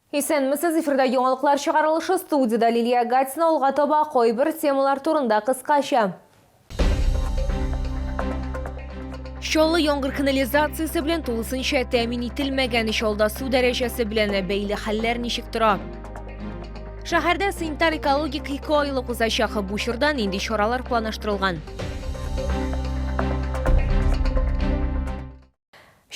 Исәнмесез, эфирда яңалыклар чыгарылышы, студиядә Лилия Гатина. Алга таба кайбер темалар турында кыскача. Чаллы яңгыр канализациясе белән тулысынча тәэмин ителмәгән. Чалда су дәрәҗәсе белән бәйле хәлләр ничек тора? Шәһәрдә санитар-экологик икеайлык узачак. Бу чорда нинди чаралар планлаштырылган?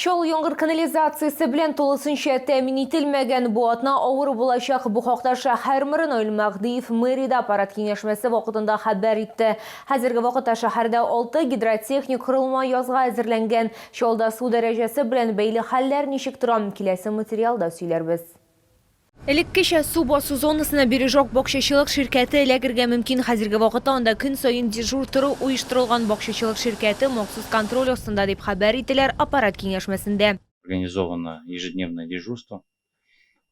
Чаллы яңгыр канализациясе белән тулысынча тәэмин ителмәгән. Бу атна авыр булачак. Бу хакта шәһәр мэры Наил Мәһдиев мэриядә аппарат киңәшмәсе вакытында хәбәр итте. Хәзерге вакытта шәһәрдә алты гидротехник корылма язга әзерләнгән. Чаллыда су дәрәҗәсе белән бәйле хәлләр ничек тора? Киләсе материалда сөйләрбез. Элеккечә су басу зонасына Бережок бакчачылык ширкәте эләгергә мөмкин. Хәзерге вакытта анда көн саен дежур тору оештырылган. Бакчачылык ширкәте махсус контроль астында, дип хәбәр ителәр аппарат киңәшмәсендә. Организовано ежедневное дежурство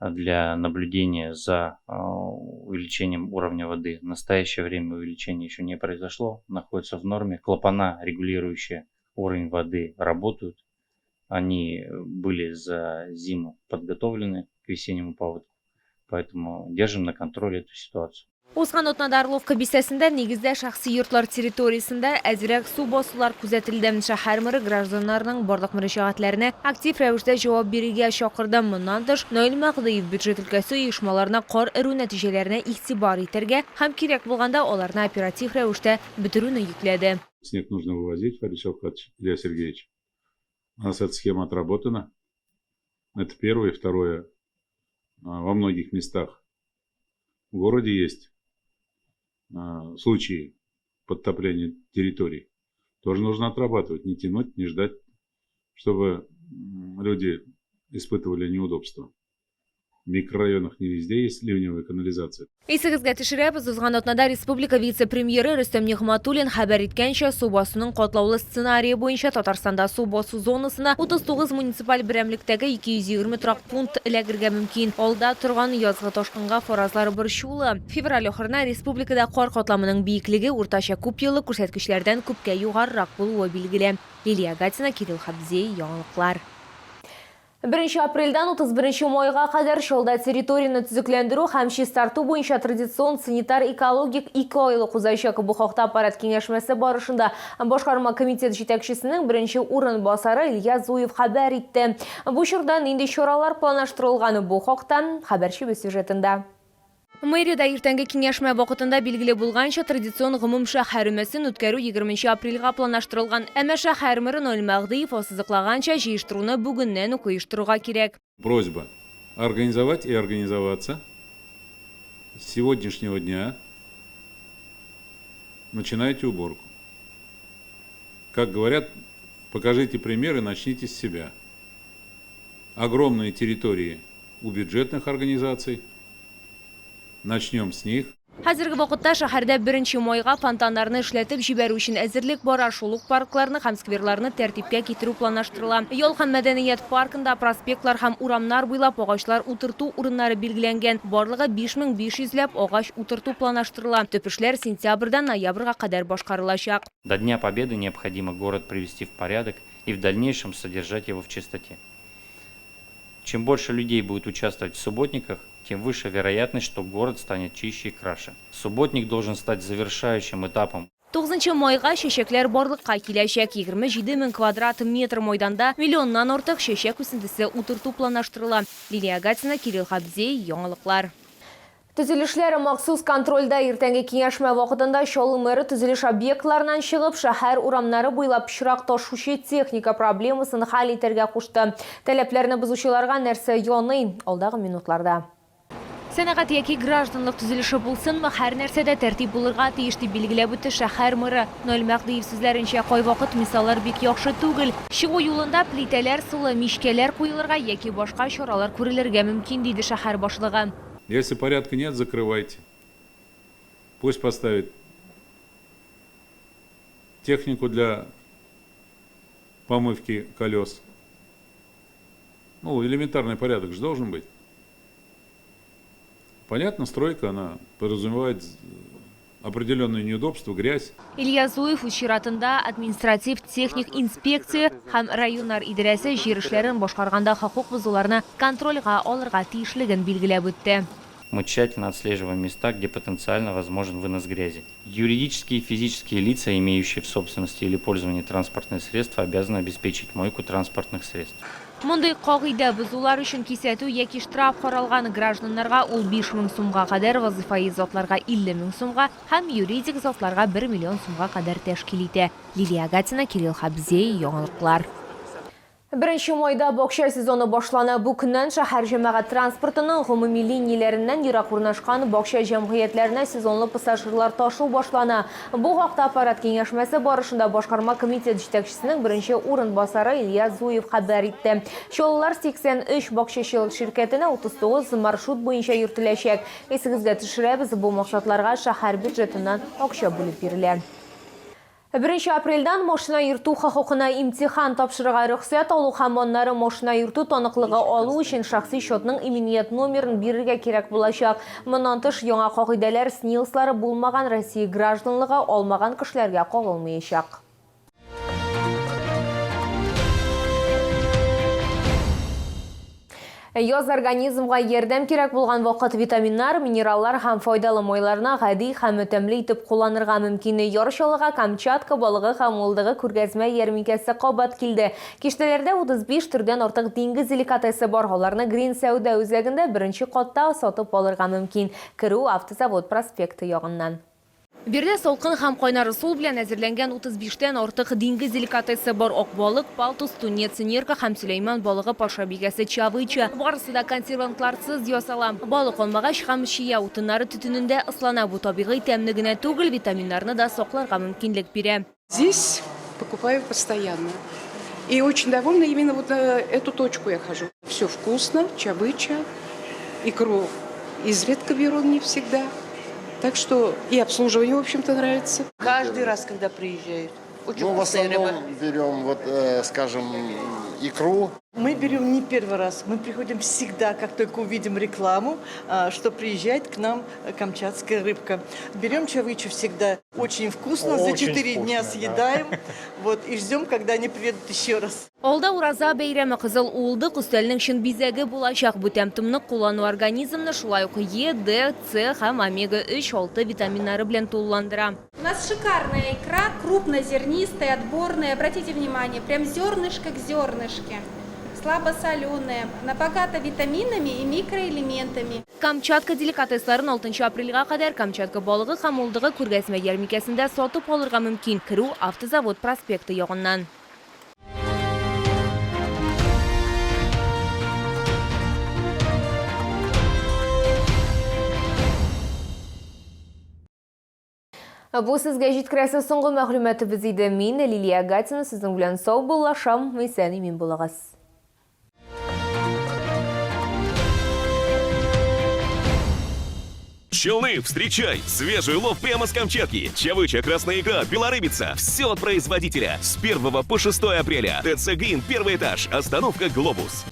для наблюдения за увеличением уровня воды. В настоящее время увеличение еще не произошло, находится в норме. Клапана, регулирующие уровень воды, работают. Они были за зиму подготовлены к весеннему паводку, поэтому держим на контроле эту ситуацию. Узган атнада Орловка бистәсендә, нигездә шәхси йортлар территориясендә, әзрәк су басулар күзәтелде. Шәһәр мэры гражданнарның барлык мөрәҗәгатьләренә актив рәвештә җавап бирергә чакырды. Моннан тыш, Наил Мәһдиев бюджет өлкәсе оешмаларына кар эрү нәтиҗәләренә игътибар итәргә һәм кирәк булганда аларны оператив рәвештә бетерүне йөкләде. Снег нужно вывозить, Фарид Шавкатович, Илья Сергеевич. У нас эта схема отработана. Это первое. Второе. Во многих местах в городе есть случаи подтопления территорий. Тоже нужно отрабатывать, не тянуть, не ждать, чтобы люди испытывали неудобства. В микрорайонах не везде есть ливневая канализация. Исегезгә төшерәбез, узган атнада республика вице-премьеры Рөстәм Нигъмәтуллин хәбәр иткәнчә, су басуның катлаулы сценарие буенча Татарстанда су басу зонасына 39 муниципаль берәмлектәге 220 торак пункт эләгергә мөмкин. Алда торган язгы ташкынга фаразлар борчулы. Февраль ахырына республикада кар катламының биеклеге уртача күпьеллык күрсәткечләрдән күпкә югарырак булуы билгеле. Лилия Гатина, Кирилл Хабзей, Яңалыклар. Беренче апрельдән 31 майга кадәр Чаллыда территорияне төзекләндерү һәм чистарту буенча традицион санитар-экологик икеайлык узачак. Бу хакта аппарат киңәшмәсе барышында башкарма комитет җитәкчесенең беренче урынбасары Илья Зуев хәбәр итте. Бу чорда нинди чаралар планлаштырылган, бу хакта хәбәрчебез сюжетында. Мэриядә иртәнге киңәшмә вакытында билгеле булганча, традицион гомумшәһәр өмәсен үткәрү егерменче апрельгә планлаштырылган. Әмма шәһәр мэры Наил Мәһдиев ассызыклаганча, җыештыруны бүгеннән үк оештырырга кирәк. Просьба организовать и организоваться с сегодняшнего дня начинайте уборку. Как говорят, покажите пример и начните с себя. Огромные территории у бюджетных организаций. Начнем с них. Хәзерге вакытта шәһәрдә беренче майга фонтаннарны эшләтеп җибәрү өчен әзерлек бара, шул ук паркларны һәм скверларны тәртипкә китерү планлаштырыла. Ял һәм мәдәният паркында проспектлар һәм урамнар буйлап агачлар утырту урыннары билгеләнгән. Барлыгы 5500 ләп агач утырту планлаштырыла. Төп эшләр сентябрьдән ноябрьгә кадәр башкарылачак. До Дня Победы необходимо город привести в порядок и в дальнейшем содержать его в чистоте. Чем больше людей будет участвовать в субботниках, тем выше вероятность, что город станет чище и краше. Субботник должен стать завершающим этапом. Тугызынчы майга чәчәкләр барлыкка киләчәк. 27 мең квадрат метр майданда миллионнан артык чәчәк үсентесе утырту планлаштырыла. Лилия Гатина, Кирилл Хабзей, Яңалыклар. Төзелешләр махсус контрольдә. Иртәнге киңәшмә вакытында Чаллы мэры төзелеш объектларыннан чыгып, шәһәр урамнары буйлап пычрак ташучы техника проблемасын хәл итәргә кушты. Таләпләрне бозучыларга нәрсә яный? Алдагы минутларда. Сәнәгать яки гражданлык төзелеше булсынмы, һәр нәрсәдә тәртип булырга тиеш, дип билгеләп үтте шәһәр мэры. Наил Мәһдиев сүзләренчә, кайвакыт мисаллар бик яхшы түгел. Чыгу юлында плитәләр, сулы мичкәләр куелырга яки башка чаралар күрелергә мөмкин, диде шәһәр башлыгы. Если порядка нет, закрывайте. Пусть поставит технику для помывки колес. Ну, элементарный порядок же должен быть. Понятно, стройка, она подразумевает Определенные неудобства, грязь. Илья Зуев үз чиратында административ техник инспекция һәм районнар идарәсе җир эшләрен башкарганда хокук бозуларны контрольгә алырга тиешлеген билгеләп үтте. Мы тщательно отслеживаем места, где потенциально возможен вынос грязи. Юридические и физические лица, имеющие в собственности или пользовании транспортные средства, обязаны обеспечить мойку транспортных средств. Мондый кагыйдә бозулар өчен кисәтү яки штраф каралган. Гражданнарга ул 5000 сумга кадәр, вазыйфаи затларга 50 мең сумга һәм юридик затларга 1 миллион сумга кадәр тәшкил итә. Лилия Гатина, Кирилл Хабзей, Яңалыклар. Беренче майда бакча сезоны башлана. Бу көннән шәһәр җәмәгать транспортының гомуми линияләреннән ерак урнашкан бакча җәмгыятьләренә сезонлы пассажирлар ташу башлана. Бу хакта аппарат киңәшмәсе барышында башкарма комитет җитәкчесенең беренче урынбасары Илья Зуев хәбәр итте. Чаллылар 83 бакчачылык ширкәтенә 39 маршрут буенча йөртеләчәк. Исегезгә төшерәбез, бу максатларга шәһәр бюджетыннан акча бүлеп бирелә. Беренче апрельдән машина йөртү хокукына имтихан тапшырырга рөхсәт алу һәм аннары машина йөртү таныклыгы алу өчен шәхси счетның иминият номерын бирергә кирәк булачак. Моннан тыш, яңа кагыйдәләр СНИЛСлары булмаган Россия гражданлыгы алмаган кешеләргә кагылмыячак. Яз организмга ярдәм кирәк булган вакыт. Витаминнар, минераллар һәм файдалы майларны гади һәм үтемле итеп кулланырга мөмкин. Яр Чаллыга Камчатка балыгы һәм уылдыгы күргәзмә ярминкәсе кабат килде. Киштәләрдә 35 төрдән артык диңгез деликатесы бар. Аларны Грин сәүдә үзәгендә беренче катта сатып алырга мөмкин. Керү Автозавод проспекты ягыннан. Биредә салкын һәм кайнар ысул белән әзерләнгән 35 тән артык диңгез деликатесы бар. Ак балык, палтус, тунец, нерка һәм Сөләйман балыгы патшабикәсе чавыча. Барысы да консервантларсыз ясала. Балык алмагач һәм чия утыннары төтенендә ыслана. Бу табигый тәмне генә түгел, витаминнарны да сакларга мөмкинлек бирә. Здесь покупаю постоянно. И очень довольна, именно вот на эту точку я хожу. Все вкусно, чавыча, икру изредка беру, не всегда. Так что и обслуживание, в общем-то, нравится. Каждый раз, когда приезжают. Очень Ну, в вкусная основном рыба. Берем, вот, скажем, икру. Мы берем не первый раз, мы приходим всегда, как только увидим рекламу, что приезжает к нам камчатская рыбка. Берем чавычу всегда. Очень вкусно, за Очень 4 дня вкусно, да. съедаем. Вот, и ждем, когда они приедут еще раз. Алда Ураза бәйрәме. Кызыл уылдык өстәлнең чын бизәге булачак. Бу тәм-томны куллану организмны шулай ук Е, Д, С һәм омега-3, 6 витаминнары белән тулыландыра. У нас шикарная икра, крупнозернистая, отборная. Обратите внимание, прям зернышко к зернышке. Слабосоленая. Она богата витаминами и микроэлементами. Камчатка деликатесларын 6 апрельгә кадәр Камчатка балыгы һәм уылдыгы күргәзмә ярминкәсендә сатып алырга мөмкин. Керү Автозавод проспекты ягыннан. Бу сезгә җиткерәсе соңгы мәгълүматыбыз иде. Мин, Лилия Гатина, сезнең белән саубуллашам. Исән имин булыгыз. Челны, встречай! Свежий улов прямо с Камчатки. Чавыча, красная икра, белорыбица. Все от производителя. С 1 по 6 апреля. ТЦ Грин, первый этаж. Остановка «Глобус».